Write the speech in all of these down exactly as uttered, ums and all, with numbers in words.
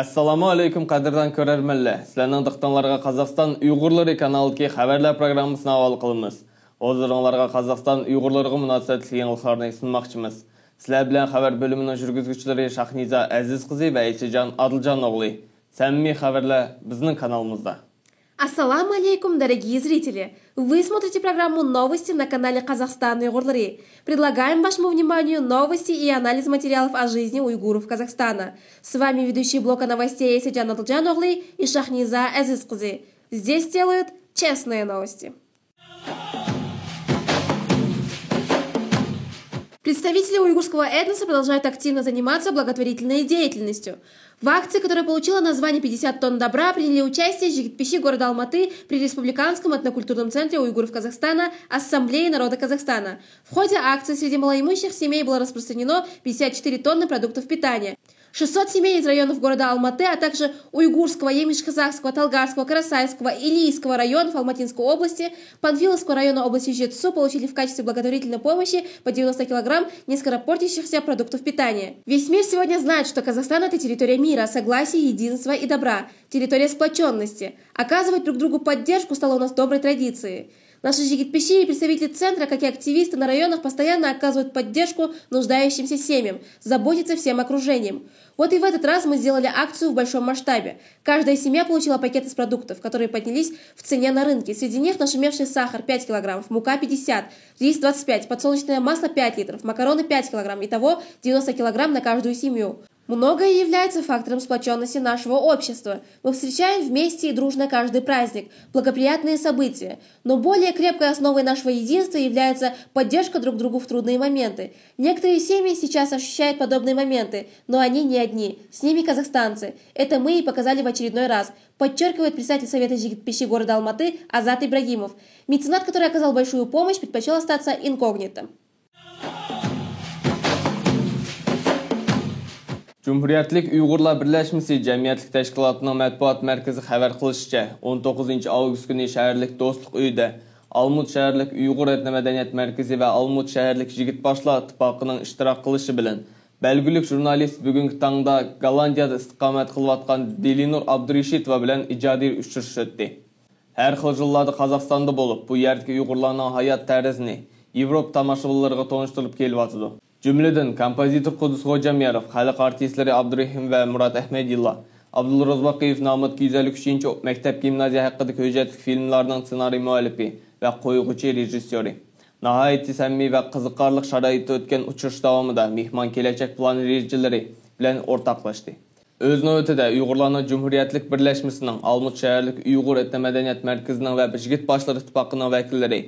ئەسسالامۇ ئەلەيكۇم، قەدىردان كۆرەرمەنلەر! سىلەرنىڭ دىققىتىڭلارغا قازاقىستان ئۇيغۇرلىرى كانالىدىكى خەۋەرلەر پروگراممىسىنى ھاۋالە قىلىمىز. ھۇزۇرۇڭلارغا قازاقىستان ئۇيغۇرلىرىغا مۇناسىۋەتلىك يېڭىلىقلارنى سۇنماقچىمىز. سىلەر بىلەن خەۋەر بۆلۈمىنىڭ يۈرگۈزگۈچىلىرى شاھنىزا ئەزىز قىزى ۋە ئېسىجان ئادىلجان ئوغلى. سەمىمىي خەۋەرلەر بىزنىڭ كانالىمىزدا. Ассаламу алейкум, дорогие зрители! Вы смотрите программу «Новости» на канале «Казахстан Уйгурлары». Предлагаем вашему вниманию новости и анализ материалов о жизни уйгуров Казахстана. С вами ведущий блока новостей Эседжан Адылджан оглы и Шахниза Азиз кызы. Здесь делают честные новости. Представители уйгурского этноса продолжают активно заниматься благотворительной деятельностью. В акции, которая получила название «пятьдесят тонн добра», приняли участие жигитпиши города Алматы при Республиканском этнокультурном центре уйгуров Казахстана Ассамблеи народа Казахстана. В ходе акции среди малоимущих семей было распространено пятьдесят четыре тонны продуктов питания. Шестьсот семей из районов города Алматы, а также Уйгурского, Емиш-Казахского, Талгарского, Карасайского и Лийского районов Алматинской области, Панфиловского района области Жетысу получили в качестве благотворительной помощи по девяносто килограмм нескоропортящихся продуктов питания. Весь мир сегодня знает, что Казахстан — это территория мира, согласия, единства и добра, территория сплоченности. Оказывать друг другу поддержку стало у нас доброй традицией. Наши жигитпиши и представители центра, как и активисты на районах, постоянно оказывают поддержку нуждающимся семьям, заботятся всем окружением. Вот и в этот раз мы сделали акцию в большом масштабе. Каждая семья получила пакет из продуктов, которые поднялись в цене на рынке. Среди них нашумевший сахар — пять килограммов, мука — пятьдесят, рис — двадцать пять, подсолнечное масло — пять литров, макароны — пять килограмм. Итого девяносто килограмм на каждую семью. Многое является фактором сплоченности нашего общества. Мы встречаем вместе и дружно каждый праздник, благоприятные события. Но более крепкой основой нашего единства является поддержка друг другу в трудные моменты. Некоторые семьи сейчас ощущают подобные моменты, но они не одни. С ними казахстанцы. Это мы и показали в очередной раз, подчеркивает председатель Совета жигитпиши города Алматы Азат Ибрагимов. Меценат, который оказал большую помощь, предпочел остаться инкогнито. جۇمھۇرىيەتلىك ئۇيغۇرلار بىرلەشمىسى جەمئىيەتلىك تەشكىلاتىنىڭ مەتبۇئات مەركىزى خەۋەر قىلىشىچە، ئون توققۇزىنچى ئاۋغۇست كۈنى شەھەرلىك دوستلۇق ئۆيىدە ئالمۇت شەھەرلىك ئۇيغۇر ئېتنو مەدەنىيەت مەركىزى ۋە ئالمۇت شەھەرلىك يىگىت باشلار ئىتتىپاقىنىڭ ئىشتىراك قىلىشى بىلەن بەلگىلىك ژۇرنالىست بۈگۈنكى تاڭدا گوللاندىيەدە ئىستىقامەت قىلىۋاتقان دىلىنۇر ئابدۇرېشىتوۋا بىلەن ئىجادىي ئۇچرىشىش ئۆتتى. ھەر خىل يىللاردا قازاقىستاندا بولۇپ، بۇ يەردىكى ئۇيغۇرلارنىڭ ھايات تەرزىنى ياۋروپا تاماشىبىنلىرىغا تونۇشتۇرۇپ كېلىۋاتىدۇ. جۈملىدىن، كومپوزىتور قۇددۇس خوجامياروف، خەلق ئارتىسلىرى ئابدۇرېھىم ۋە مۇرات ئەھمەدىللا، ئابدۇلرازاق باقىيېۋ نامىدىكى يۈز ئەللىك ئۈچىنچى مەكتەپ گىمنازىيە ھەققىدىكى ھۆججەتلىك فىلىملارنىڭ سېنارىي مۇئەللىپى ۋە قويغۇچى رېژىسسورى ناھايىتى سەمىمىي ۋە قىزىقارلىق شارائىتتا ئۆتكەن ئۇچرىشىش داۋامىدا مېھمان كېلەچەك پىلان رېجىلىرى بىلەن ئورتاقلاشتى. ئۆز نۆۋىتىدە، ئۇيغۇرلارنىڭ جۇمھۇرىيەتلىك بىرلەشمىسىنىڭ، ئالمۇت شەھەرلىك ئۇيغۇر ئېتنو مەدەنىيەت مەركىزىنىڭ ۋە يىگىت باشلار ئىتتىپاقىنىڭ ۋەكىللىرى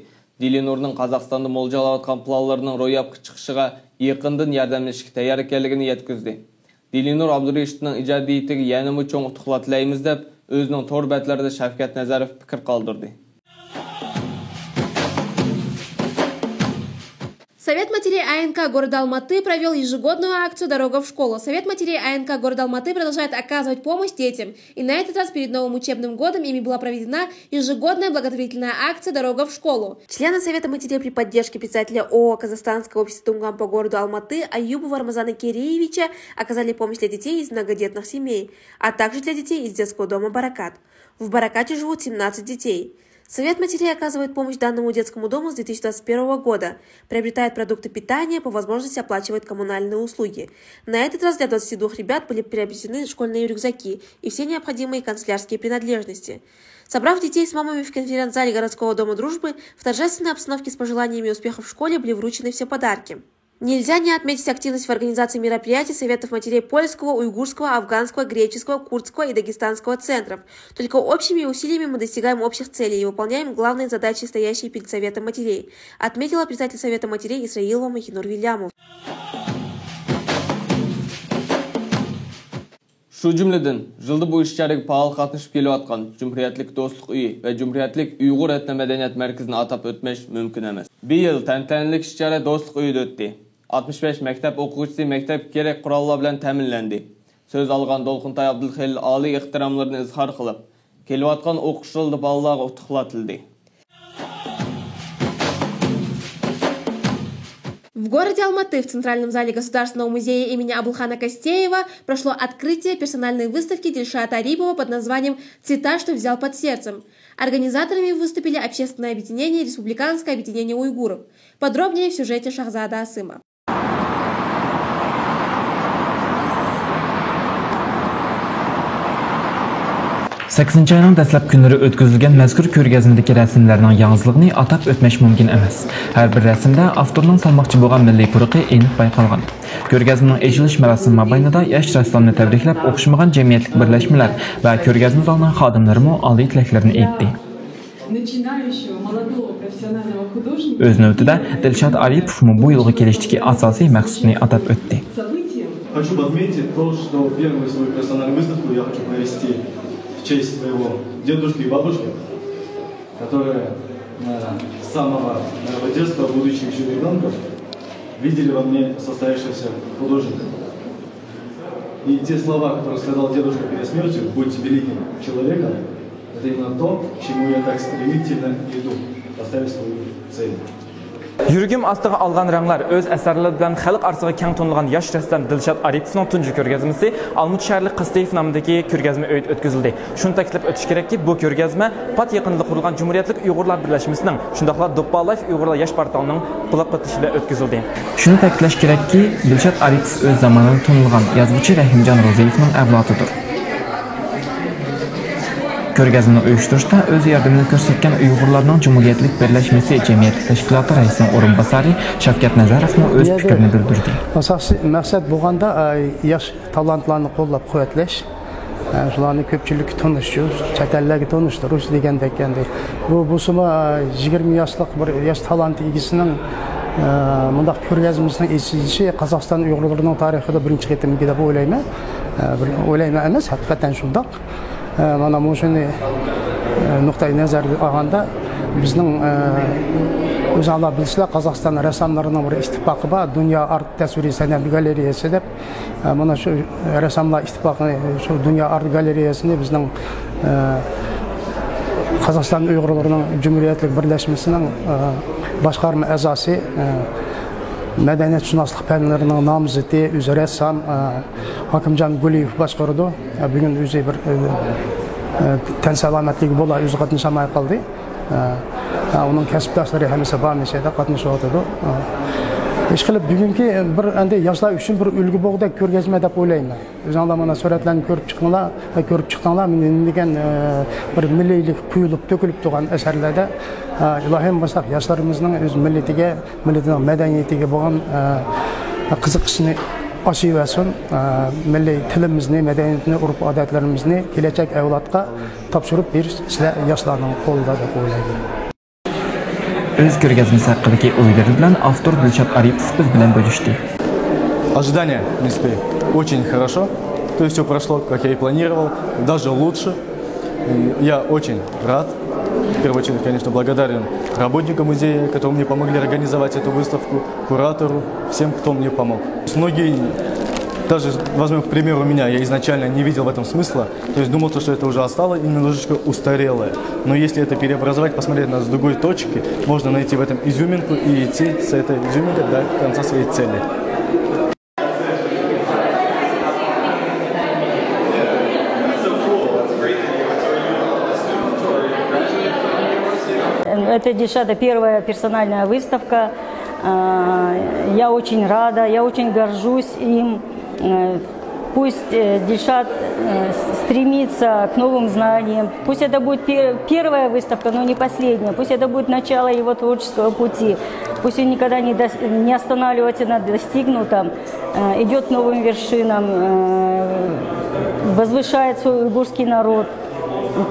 دىلىنۇرنىڭ قازاقىستاندا مولجالاۋاتقان پىلانلىرىنىڭ روياپقا چىقىشىغا يېقىندىن ياردەملىشىشكە تەييار ئىكەنلىكىنى يەتكۈزدى. دىلىنۇر ئابدۇرېشىتنىڭ ئىجادىيىتىگە يەنىمۇ چوڭ ئۇتۇقلار تىلەيمىز، دەپ ئۆزىنىڭ تور بەتلىرىدە شەۋكەت نەزەروف پىكىر قالدۇردى. Совет матерей А Н К города Алматы провёл ежегодную акцию «Дорога в школу». Совет матерей А Н К города Алматы продолжает оказывать помощь детям, и на этот раз перед новым учебным годом ими была проведена ежегодная благотворительная акция «Дорога в школу». Члены Совета матерей при поддержке председателя О О «Казахстанское общество Тунган» по городу Алматы Аюбова Рамазана Кереевича оказали помощь для детей из многодетных семей, а также для детей из детского дома «Баракат». В «Баракате» живут семнадцать детей. Совет матерей оказывает помощь данному детскому дому с две тысячи двадцать первого года, приобретает продукты питания, по возможности оплачивает коммунальные услуги. На этот раз для двадцати двух ребят были приобретены школьные рюкзаки и все необходимые канцелярские принадлежности. Собрав детей с мамами в конференц-зале городского дома дружбы, в торжественной обстановке с пожеланиями успехов в школе были вручены все подарки. Нельзя не отметить активность в организации мероприятий Советов матерей польского, уйгурского, афганского, греческого, курдского и дагестанского центров. Только общими усилиями мы достигаем общих целей и выполняем главные задачи, стоящие перед Советом матерей, отметила председатель Совета матерей Исраилова Махинур Вильямов. شۇ جۈملىدىن، يىلدا بۇ ئىش-چارىگە پائال قاتنىشىپ كېلىۋاتقان جۇمھۇرىيەتلىك دوستلۇق ئۆيى ۋە جۇمھۇرىيەتلىك ئۇيغۇر ئېتنو مەدەنىيەت مەركىزىنى ئاتاپ ئۆتمەش مۇمكىن ئەمەس. بۇ يىل تەنتەنىلىك ئىش-چارە دوستلۇق ئۆيىدە ئۆتتى. ئاتمىش بەش مەكتەپ ئوقۇغۇچىسى مەكتەپكە كېرەك قوراللار بىلەن تەمىنلەندى. سۆز ئالغان دولقۇنتاي ئابدۇلخېلىل ئالىي ئېھتىراملىرىنى ئىزھار قىلىپ، كېلىۋاتقان ئوقۇش يىلىدا بالىلارغا ئۇتۇقلار تىلىدى. В городе Алматы в Центральном зале Государственного музея имени Абулхана Костеева прошло открытие персональной выставки Дильшата Арипова под названием «Цвета, что взял под сердцем». Организаторами выступили общественное объединение «Республиканское объединение уйгуров». Подробнее в сюжете Шахзада Асыма. سەككىزىنچى ئاينىڭ دەسلەپكى كۈنلىرى ئۆتكۈزۈلگەن مەزكۇر كۆرگەزمىدىكى رەسىملەرنىڭ ياڭزىلىقىنى ئاتاپ ئۆتمەش مۇمكىن ئەمەس. ھەر بىر رەسىمدە ئاپتورنىڭ سالماقچى بولغان مىللىي پۇرىقى ئېنىق بايقالغان. كۆرگەزمىنىڭ ئېچىلىش مۇراسىمى مابەينىدە ياش رەسسامنى تەبرىكلەپ، ئوخشىمىغان جەمئىيەتلىك بىرلەشمىلەر ۋە كۆرگەزمە زالىنىڭ خادىملىرىمۇ ئالىي تىلەكلىرىنى ئېيتتى. ئۆز نۆۋىتىدە، دىلشات ئارىپوۋمۇ بۇ يولغا كېلىشتىكى ئاساسىي مەقسىتىنى ئاتاپ ئۆتتى. Хочу подметить то, что первую свою персональную выставку я хочу провести в честь своего дедушки и бабушки, которые э, с самого моего детства, будучи еще ребенком, видели во мне состоявшегося художника. И те слова, которые сказал дедушка перед смертью: «Будь великим человеком», это именно то, к чему я так стремительно иду, поставив свою цель. يۈرىكىم ئاستىغا ئالغان رەڭلەر ئۆز ئەسەرلىرى بىلەن خەلق ئارىسىغا كەڭ تونۇلغان ياش رەسسام دىلشات ئارىپوۋنىڭ تۇنجى كۆرگەزمىسى ئالمۇتا شەھەرلىك قىستېيېف نامىدىكى كۆرگەزمە ئۆيىدە ئۆتكۈزۈلدى. شۇنى تەكىتلەپ ئۆتۈش كېرەككى، بۇ كۆرگەزمە پات يېقىندا قۇرۇلغان جۇمھۇرىيەتلىك ئۇيغۇرلار بىرلەشمىسىنىڭ، شۇنداقلا دوپپا لايف ئۇيغۇرلار ياش پارتىيىنىڭ قوللىق قاتنىشىشىدا ئۆتكۈزۈلدى. شۇنى تەكىتلەش كېرەككى، دىلشات ئارىپوف ئۆز زامانىدا تونۇلغان يازغۇچى رەھىمجان روزىيېۋنىڭ ئەۋلادىدۇر. كۆرگەزمىنى ئۇيۇشتۇرۇشتا ئۆز ياردىمىنى كۆرسەتكەن ئۇيغۇرلارنىڭ جۇمھۇرىيەتلىك بىرلەشمىسى جەمئىيەتلىك تەشكىلاتى رەئىسىنىڭ ئورۇنباسارى شەۋكەت نەزەروفمۇ ئۆز پىكرىنى بىلدۈردى. ئاساسىي مەقسەت بولغاندا، ياش تالانتلارنى قوللاپ قۇۋۋەتلەش، شۇلارنى كۆپچىلىككە تونۇشتۇرۇش، چەت ئەللەرگە تونۇشتۇرۇش دېگەندەك ئەمدى. بۇ، بولسىمۇ، يىگىرمە ياشلىق بىر ياش تالانت ئىگىسىنىڭ مۇنداق كۆرگەزمىسىنىڭ ئېچىلىشى قازاقىستان ئۇيغۇرلىرىنىڭ تارىخىدا بىرىنچى قېتىمكى دەپ ئويلايمەن. ئويلايمەن ئەمەس، ھەقىقەتەن شۇنداق. مانا مۇشۇنى نۇقتىئى نەزەردە ئالغاندا، بىزنىڭ، ئۆزۈڭلار بىلىسىلەر، قازاقىستان رەسساملىرىنىڭ بىر ئىتتىپاقى بار، دۇنيا ئارت تەسۋىرىي سەنئەت گالېرېيەسى دەپ. مانا شۇ رەسساملار ئىتتىپاقى، شۇ دۇنيا ئارت گالېرېيەسىنى بىزنىڭ، قازاقىستان ئۇيغۇرلىرىنىڭ جۇمھۇرىيەتلىك بىرلەشمىسىنىڭ باشقارما ئەزاسى، مەدەنىيەتشۇناسلىق پەنلىرىنىڭ نامزىتى، ئۆزى رەسسام، ھاكىمجان گۇلىيېۋ باشقۇرىدۇ. بۈگۈن ئۆزى بىر، تەن سالامەتلىكى بولا، ئۆزى قاتنىشالماي قالدى. ئۇنىڭ كەسىپداشلىرى ھەممىسى بار، مەشەدە قاتنىشىۋاتىدۇ. ئىشقىلىپ، بۈگۈنكى بىر ئەندى ياشلار ئۈچۈن بىر ئۈلگە بولغۇدەك كۆرگەزمە دەپ ئويلايمەن. ئۆزۈڭلار مانا سۈرەتلەرنى كۆرۈپ چىقىڭلار، كۆرۈپ چىقتىڭلار، نېمە دېگەن بىر مىللىيلىك قۇيۇلۇپ تۆكۈلۈپ تۇرغان ئەسەرلەردە. ئىلاھىم بولساق ياشلىرىمىزنىڭ ئۆز مىللىتىگە، مىللىتىنىڭ مەدەنىيىتىگە بولغان قىزىقىشىنى ئاشۇرۇۋەرسۇن. مىللىي تىلىمىزنى، مەدەنىيىتىنى، ئۆرپ-ئادەتلىرىمىزنى كېلەچەك ئەۋلادقا تاپشۇرۇپ بېرىش سىلەر ياشلارنىڭ قولىدا دەپ ئويلايمەن. ئۆز كۆرگەزمىسى ھەققىدىكى ئويلىرى بىلەن ئاپتور دىلشات ئارىپوف بىز بىلەن بۆلۈشتى. Ожидание, в принципе, очень хорошо. То есть все прошло, как я и планировал, даже лучше. И я очень рад. В первую очередь, конечно, благодарен работникам музея, которые мне помогли организовать эту выставку, куратору, всем, кто мне помог. Многие, даже возьмем, к примеру, меня, я изначально не видел в этом смысла, то есть думал, что это уже отстало и немножечко устарелое. Но если это переобразовать, посмотреть на с другой точки, можно найти в этом изюминку и идти с этой изюминкой до конца своей цели. Это, девчата, первая персональная выставка. Я очень рада, я очень горжусь им. Пусть Дильшат стремится к новым знаниям. Пусть это будет первая выставка, но не последняя. Пусть это будет начало его творческого пути. Пусть он никогда не, дос... не останавливается на достигнутом, идет к новым вершинам, возвышает свой уйгурский народ.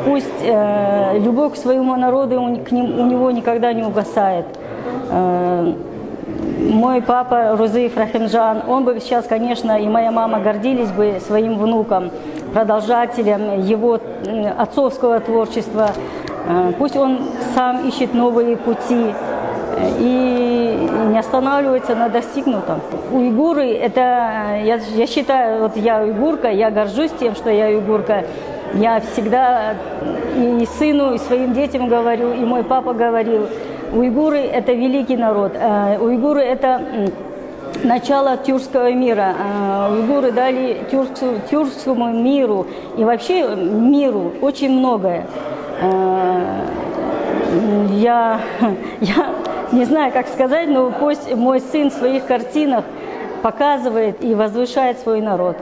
Пусть любовь к своему народу у него никогда не угасает. Мой папа Рузыев Рахимжан, он бы сейчас, конечно, и моя мама гордились бы своим внуком, продолжателем его отцовского творчества. Пусть он сам ищет новые пути и не останавливается на достигнутом. Уйгуры, это, я, я считаю, вот я уйгурка, я горжусь тем, что я уйгурка. Я всегда и сыну, и своим детям говорю, и мой папа говорил, Уйгуры — это великий народ. Э, уйгуры — это, м, начало тюркского мира. Э, уйгуры дали тюрксу-, тюркскому миру и вообще миру очень многое. Э, я, я не знаю, как сказать, но пусть мой сын в своих картинах показывает и возвышает свой народ.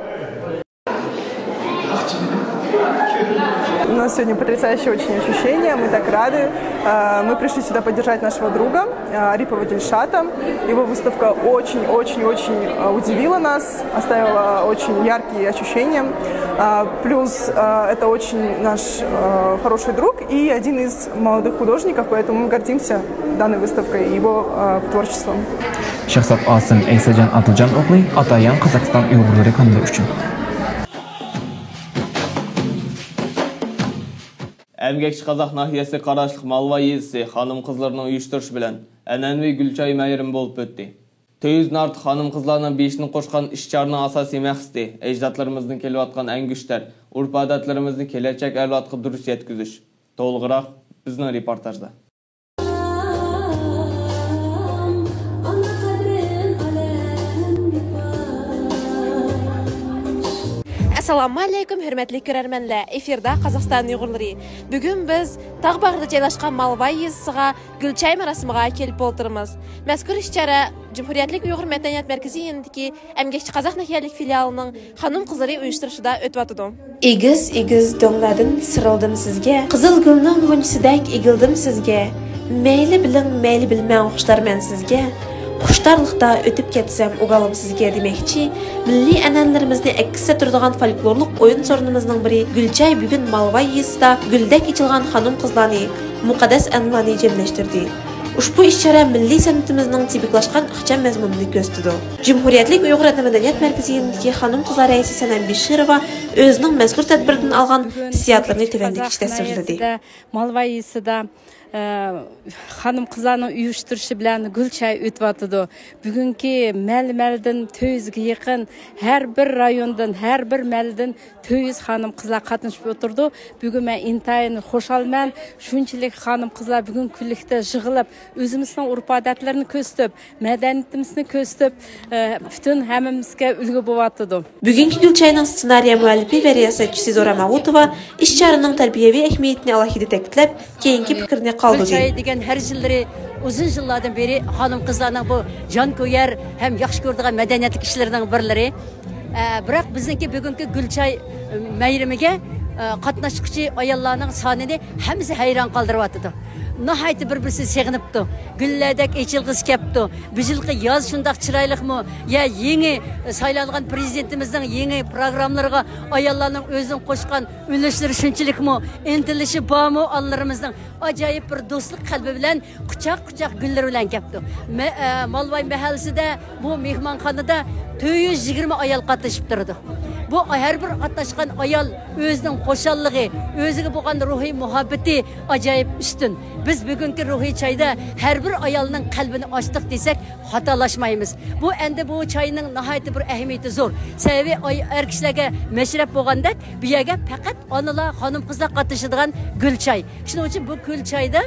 У нас сегодня потрясающее очень ощущение, мы так рады. Э, Мы пришли сюда поддержать нашего друга э, Арипова Дильшата. Его выставка очень-очень-очень э, удивила нас, оставила очень яркие ощущения. А, Плюс э, это очень наш э, хороший друг и один из молодых художников, поэтому мы гордимся данной выставкой и его э, творчеством. شاھزات ئاسىم ئەيسەجان ئادىلجان ئوغلى، ئاتايان قازاقىستان ئۇيغۇرلىرى كانىلى ئۈچۈن. ئەمگەكچى قازاق ناھىيەسىگە قاراشلىق مالۋاي يېزىسى خانىم قىزلىرىنىڭ ئۇيۇشتۇرۇشى بىلەن ئەنئەنىۋى گۈلچاي مەيرىمى بولۇپ ئۆتتى. تۆت يۈز نارتىق خانىم قىزلارنىڭ بېشىنى قوشقان ئىش چارىنىڭ ئاساسىي مەقسىتى ئەجدادلىرىمىزدىن كېلىۋاتقان ئەڭگۈشتەر ئۇرپ-ئادەتلىرىمىزنى كېلەچەك ئەۋلادقا دۇرۇس يەتكۈزۈش. تولۇقراق بىزنىڭ رېپورتاژدا. ئەسسالامۇ ئەلەيكۇم، ھۆرمەتلىك كۆرەرمەنلەر! ئېفىردا قازاقىستان ئۇيغۇرلىرى. بۈگۈن بىز تاغ باغرىدا جايلاشقان مالۋاي يېزىسىغا گۈلچاي مۇراسىمىغا كېلىپ ئولتۇرىمىز. مەزكۇر ئىش-چارە جۇمھۇرىيەتلىك ئۇيغۇر مەدەنىيەت مەركىزى يېنىدىكى ئەمگەكچى قازاق ناھىيەلىك فىلىيالىنىڭ خانىم-قىزلىرى ئۇيۇشتۇرۇشىدا ئۆتۈۋاتىدۇ. ئېگىز-ئېگىز دۆڭلەردىن سىرىلدىم سىزگە، قىزىل گۈلنىڭ غۇنچىسىدەك ئېگىلدىم سىزگە. مەيلى بىلىڭ، مەيلى بىلمەڭ، خۇشتارمەن سىزگە. خۇشتارلىقتا ئۆتۈپ كەتسەم ئۇ گالىم سىزگە دېمەكچى، مىللىي ئەنئەنىلىرىمىزنى ئەكس ئەتتۈرىدىغان فولكلورلۇق ئويۇن-سورۇنىمىزنىڭ بىرى گۈلچاي بۈگۈن مالۋاي يېزىسىدا گۈلدەك ئېچىلغان خانىم-قىزلارنى، مۇقەددەس ئەنئەنىلەرنى جەملەشتۈردى. ئۇشبۇ ئىش-چارە مىللىي سەنئىتىمىزنىڭ تىپىكلاشقان ئىخچام مەزمۇنىنى كۆرسىتىدۇ. جۇمھۇرىيەتلىك ئۇيغۇر ئەدەبىي مەدەنىيەت مەركىزى يېنىدىكى خانىم-قىزلار رەئىسى سەنەم بېشىروۋا ئۆزىنىڭ مەزكۇر تەدبىردىن ئالغان ھېسسىياتلىرىنى تۆۋەندىكىچە تەسۋىرلىدى. مالۋاي يېزىسىدا، ئە، خانىم-قىزلارنىڭ ئۇيۇشتۇرۇشى بىلەن گۈلچاي ئۆتۈۋاتىدۇ. بۈگۈنكى مەللە-مەللىدىن تۆت يۈزگە يېقىن، ھەر بىر رايوندىن، ھەر بىر مەللىدىن تۆت يۈز خانىم-قىزلار قاتنىشىپ ئولتۇرىدۇ. بۈگۈن مەن ئىنتايىن خۇشالمەن. شۇنچىلىك خانىم-قىزلار بۈگۈن كۈنلۈكتە يىغىلىپ، ئۆزىمىزنىڭ ئۇرپ-ئادەتلىرىنى كۆرسىتىپ، مەدەنىيىتىمىزنى كۆرسىتىپ، ئە، پۈتۈن ھەممىمىزگە ئۈلگە بولۇۋاتىدۇ. بۈگۈنكى گۈلچاينىڭ سېنارىيە مۇئەللىپى ۋە رىياسەتچىسى زورا ماۋۇتوۋا ئىش-چارىنىڭ تەربىيەۋى ئەھمىيىتىنى ئالاھىدە تەكىتلەپ، كېيىنكى پىكرىنى قالدۇردى. گۈلچاي دېگەن ھەر يىللىرى، ئۇزۇن يىللاردىن بېرى خانىم-قىزلارنىڭ بۇ جانكۆيەر ھەم ياخشى كۆرىدىغان مەدەنىيەتلىك ئىشلىرىنىڭ بىرلىرى. ئە، بىراق بىزنىڭكى بۈگۈنكى گۈلچاي مەيرىمىگە، ئە، قاتناشقۇچى ئاياللارنىڭ سانىنى ھەممىسى ھەيران قالدۇرۇۋاتىدۇ. ناھايىتى بىر-بىرسىنى سېغىنىپتۇ. گۈللەردەك ئېچىلغۇسى كەپتۇ. بۇ يىلقى ياز شۇنداق چىرايلىقمۇ؟ يا يېڭى سايلانغان پىرېزىدېنتىمىزنىڭ يېڭى پروگراممىلىرىغا ئاياللارنىڭ ئۆزىنىڭ قوشقان ئۈلۈشلىرى شۇنچىلىكمۇ؟ ئىنتىلىشى بارمۇ؟ ئانىلىرىمىزنىڭ ئاجايىپ بىر دوستلۇق قەلبى بىلەن قۇچاق-قۇچاق گۈللىرى بىلەن كەپتۇ. مە-، ئە، مالۋاي مەھەللىسىدە بۇ مېھمانخانىدا تۆت يۈز يىگىرمە ئايال قاتنىشىپ تۇرىدۇ. بۇ ھەر بىر قاتناشقان ئايال ئۆزىنىڭ خۇشاللىقى، ئۆزىگە بولغان روھىي مۇھەببىتى ئاجايىپ ئۈستۈن. بىز بۈگۈنكى روھىي چايدا ھەر بىر ئايالنىڭ قەلبىنى ئاچتۇق دېسەك، خاتالاشمايمىز. بۇ ئەمدى بۇ چاينىڭ ناھايىتى بىر ئەھمىيىتى زور. سەۋەبى ئاي-، ئەر كىشىلەرگە مەشرەپ بولغاندەك، بۇ يەرگە پەقەت ئانىلار، خانىم-قىزلار قاتنىشىدىغان گۈل چاي. شۇنىڭ ئۈچۈن بۇ گۈل چايدا،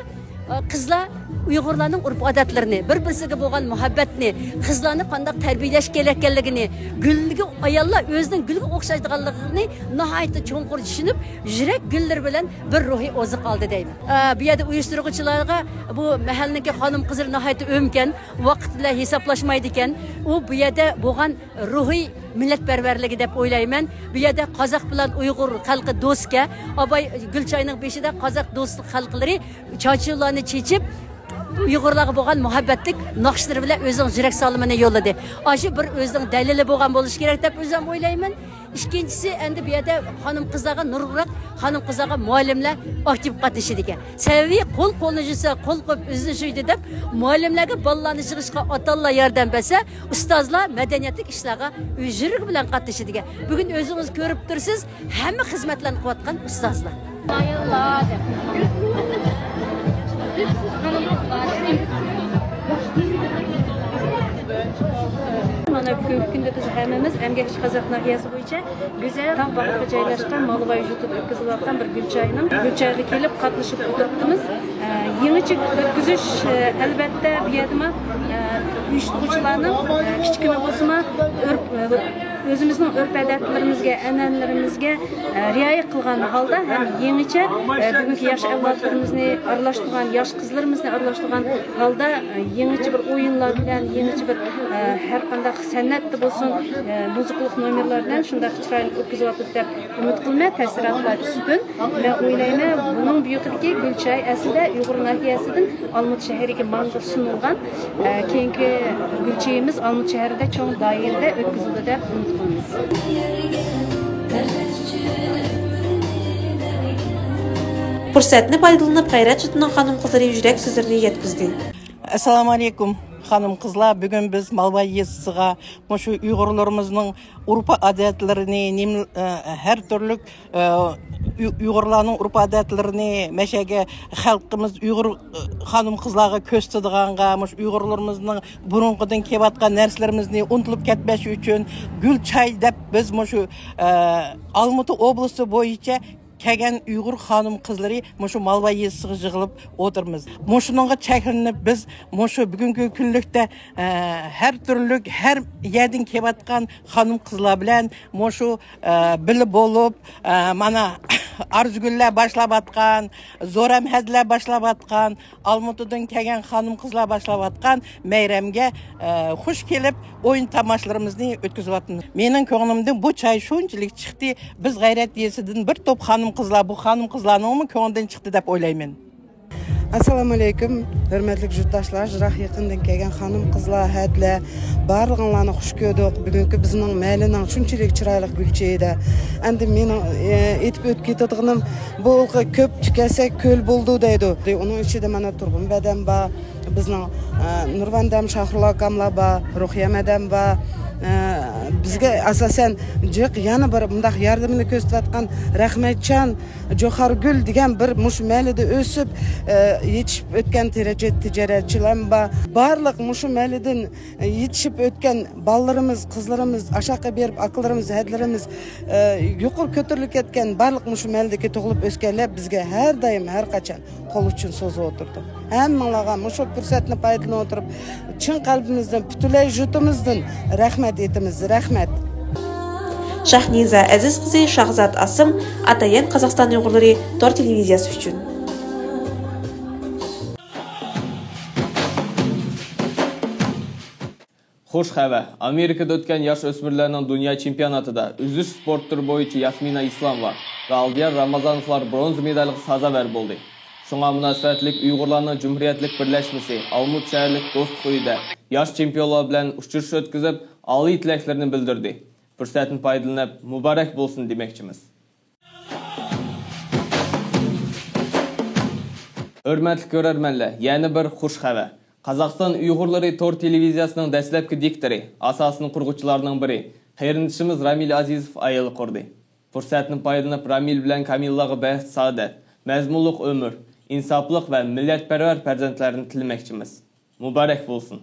ئە، قىزلار ئۇيغۇرلارنىڭ ئۇرپ-ئادەتلىرىنى، بىر-بىرسىگە بولغان مۇھەببەتنى، قىزلارنى قانداق تەربىيەلەش كېرەككەنلىكىنى، گۈلگە، ئاياللار ئۆزىنىڭ گۈلگە ئوخشايدىغانلىقىنى ناھايىتى چوڭقۇر چۈشىنىپ، يۈرەك گۈللىرى بىلەن بىر روھىي ئوزۇق ئالدى دەيمەن. ئە، بۇ يەردە ئۇيۇشتۇرغۇچىلارغا بۇ مەھەللىنىڭكى خانىم-قىزلىرى ناھايىتى ئۆمكەن، ۋاقىت بىلەن ھېسابلاشمايدىكەن. ئۇ بۇ يەردە بولغان روھىي مىللەتپەرۋەرلىكى دەپ ئويلايمەن. بۇ يەردە قازاق بىلەن ئۇيغۇر خەلقى دوستكەن. ئاباي گۈلچاينىڭ بېشىدا قازاق دوستلۇق خەلقلىرى چاچۇلارنى چېچىپ، ئۇيغۇرلارغا بولغان مۇھەببەتلىك ناخشىلىرى بىلەن ئۆزىنىڭ يۈرەك سالىمىنى يوللىدى. ئاشۇ بىر ئۆزىنىڭ دەلىلى بولغان بولۇشى كېرەك دەپ ئۆزۈم ئويلايمەن. ئىككىنچىسى، ئەمدى بۇ يەردە خانىم-قىزلارغا نۇرغۇنراق خانىم-قىزلارغا مۇئەللىملەر ئاكتىپ قاتنىشىدىكەن. سەۋەبى، قول قولنى يۇسا، قول قويۇپ ئۆزىنى سۆيدى دەپ، مۇئەللىملەرگە بالىلارنى يىغىشقا ئاتا-ئانىلار ياردەم بەرسە، ئۇستازلار مەدەنىيەتلىك ئىشلارغا يۈرىكى بىلەن قاتنىشىدىكەن. بۈگۈن ئۆزىڭىز كۆرۈپ تۇرسىز، ھەممە خىزمەتلەرنى قىلىۋاتقان ئۇستازلار. مانا بۈگۈنكى كۈندە بىز ھەممىمىز ئەمگەكچى قازاق ناھىيەسى بويىچە گۈزەل تاغ باغرىغا جايلاشقان مالۋاي يۇرتىدا ئۆتكۈزۈلۈۋاتقان بىر گۈل چاينىڭ، گۈل چايغا كېلىپ قاتنىشىپ ئولتۇرۇپتىمىز. ئە، يېڭى كىچىك ئۆتكۈزۈش، ئەلۋەتتە، بۇ يەردىمۇ ئۇيۇشتۇرغۇچىلارنىڭ كىچىككىنە بولسىمۇ ئۆرپ، ئۆزىمىزنىڭ ئۆرپ-ئادەتلىرىمىزگە، ئەنئەنىلىرىمىزگە رىئايە قىلغان ھالدا ھەم يېڭىچە بۈگۈنكى ياش ئەۋلادلىرىمىزنى ئارىلاشتۇرغان، ياش قىزلىرىمىزنى ئارىلاشتۇرغان ھالدا يېڭىچە بىر ئويۇنلار بىلەن، يېڭىچە بىر ھەر قانداق سەنئەتتە بولسۇن، مۇزىكىلىق نومېرلار بىلەن شۇنداق چىرايلىق ئۆتكۈزۈۋاتىدۇ دەپ ئۈمىد قىلىمەن. تەسىراتلار ئۈستۈن. مەن ئويلايمەن، بۇنىڭ بۇيىقىدىكى گۈلچاي ئەسلىدە ئۇيغۇر ناھىيەسىدىن ئالمۇتا شەھىرىگە ماڭغا سۇنۇلغان. ئە، كېيىنكى گۈلچېيىمىز ئالمۇتا شەھىرىدە چوڭ دائىرىدە ئۆتكۈزۈلىدۇ دەپ ئۈمىد قىلىمىز. پۇرسەتنى پايدىلىنىپ، غەيرەت جۇتىنىڭ خانىم-قىزلىرى يۈرەك سۆزلىرىنى يەتكۈزدى. ئەسسالامۇ ئەلەيكۇم، خانىم-قىزلار. بۈگۈن بىز مالباي يېزىسىغا مۇشۇ ئۇيغۇرلىرىمىزنىڭ ئۇرپ-ئادەتلىرىنى، نېمە، ئە، ھەر تۈرلۈك ئۇ-، ئۇيغۇرلارنىڭ ئۇرپ-ئادەتلىرىنى، مەشەگە خەلقىمىز ئۇيغۇر، ئۇ، خانىم-قىزلارغا كۆرسىتىدىغانغا، مۇشۇ ئۇيغۇرلىرىمىزنىڭ بۇرۇنقىدىن كېلىۋاتقان نەرسىلىرىمىزنى ئۇنتۇلۇپ كەتمەس ئۈچۈن گۈل چاي دەپ بىز مۇشۇ، ئە، ئالمۇتا ئوبلىسى بويىچە كەلگەن ئۇيغۇر خانىم-قىزلىرى مۇشۇ مالباي يېزىسىغا يىغىلىپ ئولتۇرىمىز. مۇشۇنىڭغا چەكلىنىپ بىز مۇشۇ بۈگۈنكى كۈنلۈكتە، ئە، ھەر تۈرلۈك، ھەر يەردىن كېلىۋاتقان خانىم-قىزلار بىلەن مۇشۇ ئە، بىللە بولۇپ، ئە، مانا، ئارزۇگۈللەر باشلاۋاتقان، زورەمھەدلەر باشلاۋاتقان، ئالمۇتىدىن كەلگەن خانىم-قىزلار باشلاۋاتقان مەيرەمگە، ئە، خۇش كېلىپ، ئويۇن تاماشىلىرىمىزنى ئۆتكۈزۈۋاتىمىز. مېنىڭ كۆڭلۈمدىن بۇ چاي شۇنچىلىك چىقتى، بىز غەيرەت يېزىسىدىن بىر توپ خانىم-قىزلار، بۇ خانىم-قىزلارنىڭمۇ كۆڭلىدىن چىقتى دەپ ئويلايمەن. ئەسسالامۇ ئەلەيكۇم، ھۆرمەتلىك يۇرتداشلار، يىراق يېقىندىن كەلگەن خانىم-قىزلار، ھەدىلەر، بارلىقىڭلارنى خۇش كۆردۇق. بۈگۈنكى بىزنىڭ مەھەللىنىڭ شۇنچىلىك چىرايلىق گۈلچېھرىدە. ئەمدى مېنىڭ، ئە، ئېيتىپ ئۆتۈپ كېتىدىغىنىم، بۇ كۆپ تىكەلسەك كۆل بولىدۇ دەيدۇ. ئۇنىڭ ئىچىدە مانا تۇرغۇن بەدەم بار، بىزنىڭ، ئە، نۇرۋەندەم شاھرۇل ئاكاملار بار، رۇقىيە مەدەم بار. ئە، بىزگە ئاساسەن جىق يەنە بىر مۇنداق ياردىمىنى كۆرسىتىۋاتقان رەھمەتجان جوخارگۈل دېگەن بىر مۇشۇ مەھەللىدە ئۆسۈپ، ئە، يېتىشىپ ئۆتكەن تىرىجىت-، تىجارەتچىلەرمۇ بار. بارلىق مۇشۇ مەھەللىدىن، ئە، يېتىشىپ ئۆتكەن بالىلىرىمىز، قىزلىرىمىز، ئاشاققا بېرىپ ئاكىلىرىمىز، ھەدىلىرىمىز، ئە، يۇقىرى كۆتۈرۈلۈپ كەتكەن بارلىق مۇشۇ مەھەللىدىكى تۇغۇلۇپ ئۆسكەنلەر بىزگە ھەر دائىم، ھەر قاچان قول ئۇچىنى سوزۇپ ئولتۇردۇق. ھەممىڭلارغا مۇشۇ پۇرسەتنى پايدىلىنىپ ئولتۇرۇپ، چىن قەلبىمىزدىن، پۈتۈنلەي يۇرتىمىزدىن رەھمەت ئېيتىمىز. رەھمەت. شاھنىزا ئەزىز قىزى، شاھزات ئاسىم، ئاتايان قازاقىستان ئۇيغۇرلىرى تور تېلېۋىزىيەسى ئۈچۈن. خۇش خەۋەر! ئامېرىكىدا ئۆتكەن ياش ئۆسمۈرلەرنىڭ دۇنيا چېمپىيوناتىدا ئۈزۈش سپورت تۈرى بويىچە ياسمىنا ئىسلاموۋا ۋە ئالدىيار رامازانوۋلار برونزا مېدالغا سازاۋەر بولدى. شۇڭا مۇناسىۋەتلىك ئۇيغۇرلارنىڭ جۇمھۇرىيەتلىك بىرلەشمىسى ئالمۇتا شەھەرلىك دوستلۇق ئۆيىدە ياش چېمپىيونلار بىلەن ئۇچرىشىش ئۆتكۈزۈپ، ئالىي تىلەكلىرىنى بىلدۈردى. پۇرسەتتىن پايدىلىنىپ، مۇبارەك بولسۇن دېمەكچىمىز. ھۆرمەتلىك كۆرەرمەنلەر، يەنە بىر خۇش خەۋەر. قازاقىستان ئۇيغۇرلىرى تور تېلېۋىزىيەسىنىڭ دەسلەپكى دىكتورى، ئاساسىنى قۇرغۇچىلارنىڭ بىرى، قېرىندىشىمىز رامىل ئازىزوف ئائىلە قۇردى. پۇرسەتتىن پايدىلىنىپ، رامىل بىلەن كامىللارغا بەخت-سائادەت، مەزمۇنلۇق ئۆمۈر، ئىنساپلىق ۋە مىللەتپەرۋەر پەرزەنتلەرنى تىلىمەكچىمىز. مۇبارەك بولسۇن!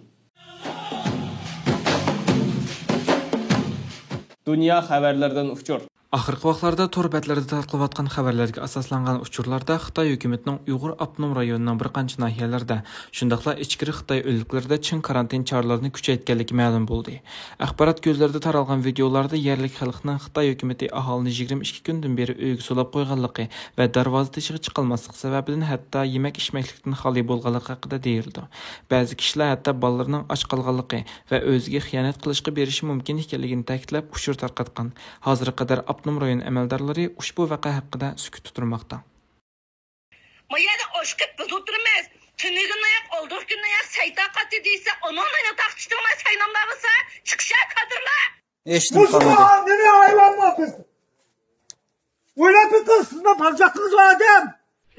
دۇنيا خەۋەرلىرىدىن ئۇچۇر. ئاخىرقى ۋاقىتلاردا تور بەتلىرىدە تارقىلىۋاتقان خەۋەرلەرگە ئاساسلانغان ئۇچۇرلاردا خىتاي ھۆكۈمىتىنىڭ ئۇيغۇر ئاپتونوم رايونىنىڭ بىر قانچە ناھىيەلىرىدە، شۇنداقلا ئىچكىرى خىتاي ئۆلكىلىرىدە چىڭ كارانتىن چارىلىرىنى كۈچەيتكەنلىكى مەلۇم بولدى. ئاخبارات كۆزلىرىدە تارالغان ۋىدېئولاردا يەرلىك خەلقنىڭ خىتاي ھۆكۈمىتى ئاھالىنى يىگىرمە ئىككى كۈندىن بېرى ئۆيىگە سولاپ قويغانلىقى ۋە دەرۋازا تېشىغا چىقالماسلىقى سەۋەبىدىن ھەتتا يېمەك-ئىچمەكلىكتىن خالىي بولغانلىقى ھەققىدە دېيىلىدۇ. بەزى كىشىلەر ھەتتا بالىلىرىنىڭ ئاچ قالغانلىقى ۋە ئۆزىگە خىيانەت قىلىشقا بېرىشى مۇمكىن ئىكەنلىكىنى تەكىتلەپ، ئۇچۇر تارقاتقان. ھازىرغا قەدەر ئاپتونوم رايون ئەمەلدارلىرى ئۇشبۇ ۋەقە ھەققىدە سۈكۈتتە تۇرماقتا. ما يەردە ئاشقىپ بىز ئولتۇرىمىز. تۈنۈگۈن ئاياق، ئالدىرقى كۈن ئاياق سەيتاقاتى دېسە، ئۇنىڭ مېنى تاقچىتىڭلار سايناملار بولسا، چىقىشە كادىرلار. ھېچنېمە مۇشۇ قالمىدى. ئادەمنى ھايۋانمۇ بىز. ئويلاپ بېقىڭ، سىزنىڭ پالچاقىڭىز بار ئادەم.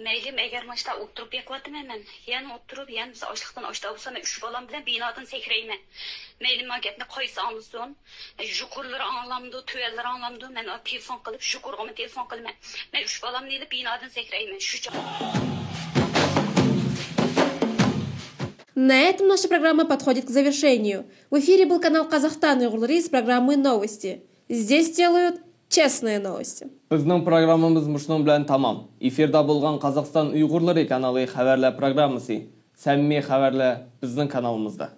مەيلىم، ئەگەر مۇشۇنداق ئولتۇرۇپ بېقىۋاتىمەن مەن، يەنە ئولتۇرۇپ، يەنە بىز ئاچلىقتىن ئاچتا بولسا، مەن ئۈچ بالام بىلەن بىنادىن سەكرەيمەن. مەيلى، ما گەپنى قايسى ئاڭلىسۇن؟ يۇقىرىلىرى ئاڭلامدۇ، تۆۋەنلىرى ئاڭلامدۇ؟ مەن تېلېفون قىلىپ، يۇقىرىغىمۇ تېلېفون قىلىمەن. مەن ئۈچ بالامنى ئېلىپ بىنادىن سەكرەيمەن. شۇ چاغ. На этом наша программа подходит к завершению. В эфире был канал Казахстан Уйгурлары с программой «Новости». Здесь делают Честные новости. بىزنىڭ پروگراممىمىز مۇشۇنىڭ بىلەن تامام. ئېفىردا بولغان قازاقىستان ئۇيغۇرلىرى كانالى خەۋەرلەر پروگراممىسى. سەمىمىي خەۋەرلەر بىزنىڭ كانالىمىزدا.